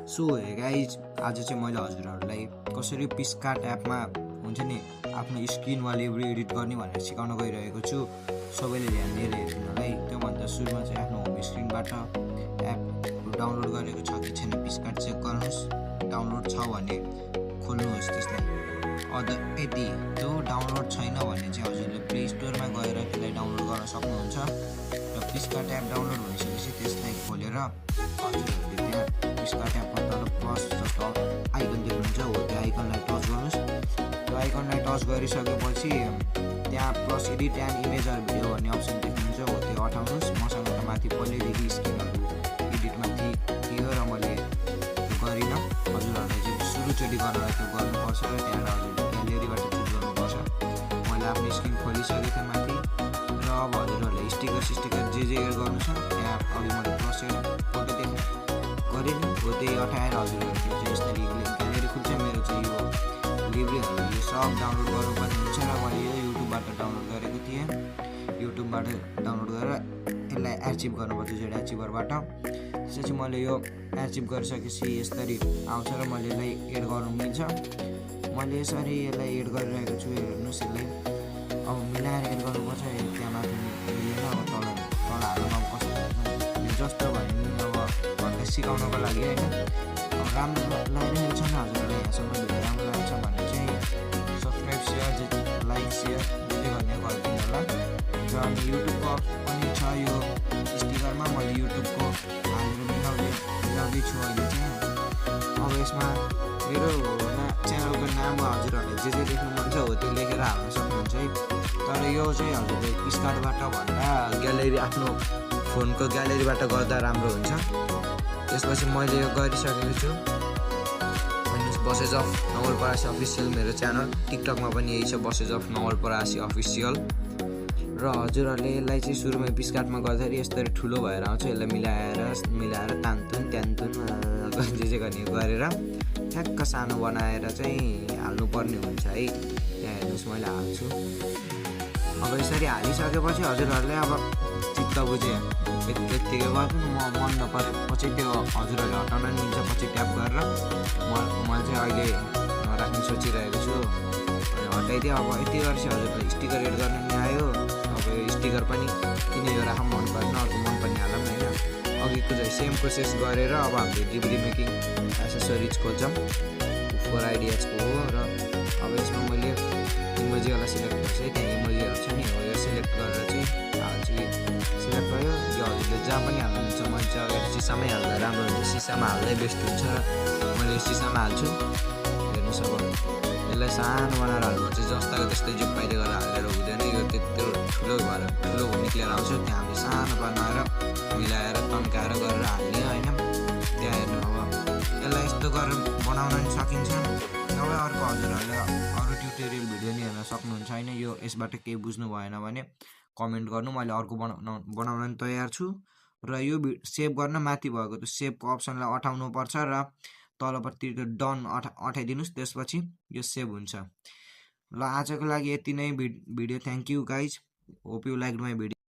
So hey guys आज चाहिँ मैले हजुरहरूलाई कसरी पिसकार्ट एपमा हुन्छ नि आफ्नो स्क्रिन वा लेब्री एडिट गर्ने भनेर सिकाउन गइरहेको छु। सबैले ध्यान दिएर हेर्नुलाई। त्योभन्दा सुरुमा चाहिँ आफ्नो होम स्क्रिनबाट एप डाउनलोड गरेको छ कि छैन पिसकार्ट चेक गर्नुहोस्। डाउनलोड छ भने खोल्नुहोस् त्यसलाई। यदि त्यो डाउनलोड छैन भने चाहिँ हजुरले प्ले स्टोरमा गएर त्यसलाई डाउनलोड गर्न सक्नुहुन्छ। र पिसकार्ट एप डाउनलोड भइसकेपछि त्यसलाई खोलेर हजुरहरूले त्यहाँ पिसकार्ट एपमा तल प्लस जस्तो आइकन देख्नुहुन्छ हो त्यो आइकनलाई टच गर्नुहोस्। त्यो आइकनलाई टच गरिसकेपछि त्यहाँ plus edit and image or video भन्ने अप्सन देख्नुहुन्छ हो त्यो हटाउनुहोस्। मसँग त माथि पहिल्यैदेखि स्क्रिनहरू एडिटमा थियो र मैले त्यो गरिनँ। हजुरहरूले चाहिँ सुरुचोटि गरेर त्यो गर्नुपर्छ र त्यहाँबाट हजुरले ग्यालेरीबाट चुज गर्नुपर्छ। मैले आफ्नो स्क्रिन खोलिसकेको थिएँ माथि र अब हजुरहरूले स्टिकर जे एड गर्नु छ त्यहाँ अघि मैले प्लस एड फोटो देखेँ गरेँ नि हो त्यही अठाएर हजुरहरूको चाहिँ यसरी ग्यालेरी खुल्छ। मेरो चाहिँ यो लिब्रीहरू यो सब डाउनलोड गर्नुपर्ने हुन्छ र मैले यो युट्युबबाट डाउनलोड गरेको थिएँ। युट्युबबाट डाउनलोड गरेर यसलाई एचिभ गर्नुपर्छ जेड एचिभरबाट। त्यसपछि मैले यो एचिभ गरिसकेपछि यसरी आउँछ र मैले यसलाई एड गर्नु मिल्छ। मैले यसरी यसलाई एड गरिरहेको छु। हेर्नुहोस् यसलाई अब मिलाएर एड गर्नुपर्छ। त्यहाँ माथि मिलेन अब तल हाल्नुमा कस्तो जस्तो भयो नि अब भन्दै सिकाउनको लागि होइन। अब राम्रो लागिरहेको छ नि हजुरलाई यहाँसम्म भिडियो राम्रो लाग्छ भने चाहिँ सब्सक्राइब सेयर लाइक सेयर जे गर्ने गरिदिनु होला। र अनि युट्युबको पनि छ यो स्टिकरमा मैले युट्युबको हालेर मिलाउँदैछु अहिले चाहिँ। अब यसमा मेरो च्यानलको नाम हजुरहरूले जे देख्नु मन छ हो त्यो लेखेर हाल्न सक्नुहुन्छ है। तर यो चाहिँ हजुरले पिसकार्टबाट भन्दा ग्यालेरी आफ्नो फोनको ग्यालेरीबाट गर्दा राम्रो हुन्छ। त्यसपछि मैले यो गरिसकेको छु। बसेज अफ नवलपरासी अफिसियल मेरो च्यानल टिकटकमा पनि यही छ बसेज अफ नवलपरासी अफिसियल। र हजुरहरूले यसलाई चाहिँ सुरुमै पिसकार्टमा गर्दाखेरि यस्तरी ठुलो भएर आउँछ। यसलाई मिलाएर तान्तुन त्यान्तुन जे गर्ने गरेर ठ्याक्क सानो बनाएर चाहिँ हाल्नुपर्ने हुन्छ है। त्यहाँ हेर्नुहोस् मैले हाल्छु। अब यसरी हालिसकेपछि हजुरहरूले अब चित्त बुझे यत्तिकै गर्नु मन नपरेपछि त्यो हजुरहरूले हटाउन मिल्छ पछि ट्याप गरेर। मैले चाहिँ अहिले राख्नु सोचिरहेको छु हटाइदिएँ। अब यति गरेपछि हजुरलाई स्टिकर एड गर्न नि आयो। अब यो स्टिकर पनि किन यो राख मन परेन अर्को मन पनि हालौँ होइन। अघिको चाहिँ सेम प्रोसेस गरेर अब हामीले डिभिडी मेकिङ एसेसरिज खोज्छौँ 4IDHको हो। र अब यसमा मैले इमोजीवाला सिलेक्ट गर्छु है। त्यहाँ इमोजीहरू छ नि हो यो सिलेक्ट गरेर चाहिँ हाल्छु। सिलेक्ट भयो यो हजुरले जहाँ पनि हाल्नुहुन्छ। मैले चाहिँ अगाडि सिसामै हाल्दा राम्रो हुन्छ। सिसामा हाल्दै बेस्ट हुन्छ र मैले सिसामा हाल्छु। हेर्नुहोस् अब यसलाई सानो बनाएर हाल्नुपर्छ। जस्ताको त्यस्तै जुप्पाइले गरेर हालेर हुँदैन। यो त्यत्रो ठुलो निक्लेर आउँछ। त्यहाँ हामीले सानो बनाएर मिलाएर तन्काएर गरेर हाल्ने होइन। त्यहाँ हेर्नु अब यसलाई यस्तो गरेर बनाउन नि सकिन्छ। नभए अर्को हजुरहरूले अरू ट्युटोरियल भिडियो नि हेर्न सक्नुहुन्छ होइन। यो यसबाट केही बुझ्नु भएन भने कमेन्ट गर्नु। मैले अर्को बनाउन नि तयार छु। र यो सेभ गर्न माथि भएको त्यो सेभको अप्सनलाई अठाउनु पर्छ र तलपट्टि त्यो डन अठाइदिनुहोस्। त्यसपछि यो सेभ हुन्छ। ल आजको लागि यति नै video. Thank you guys. Hope you like my video.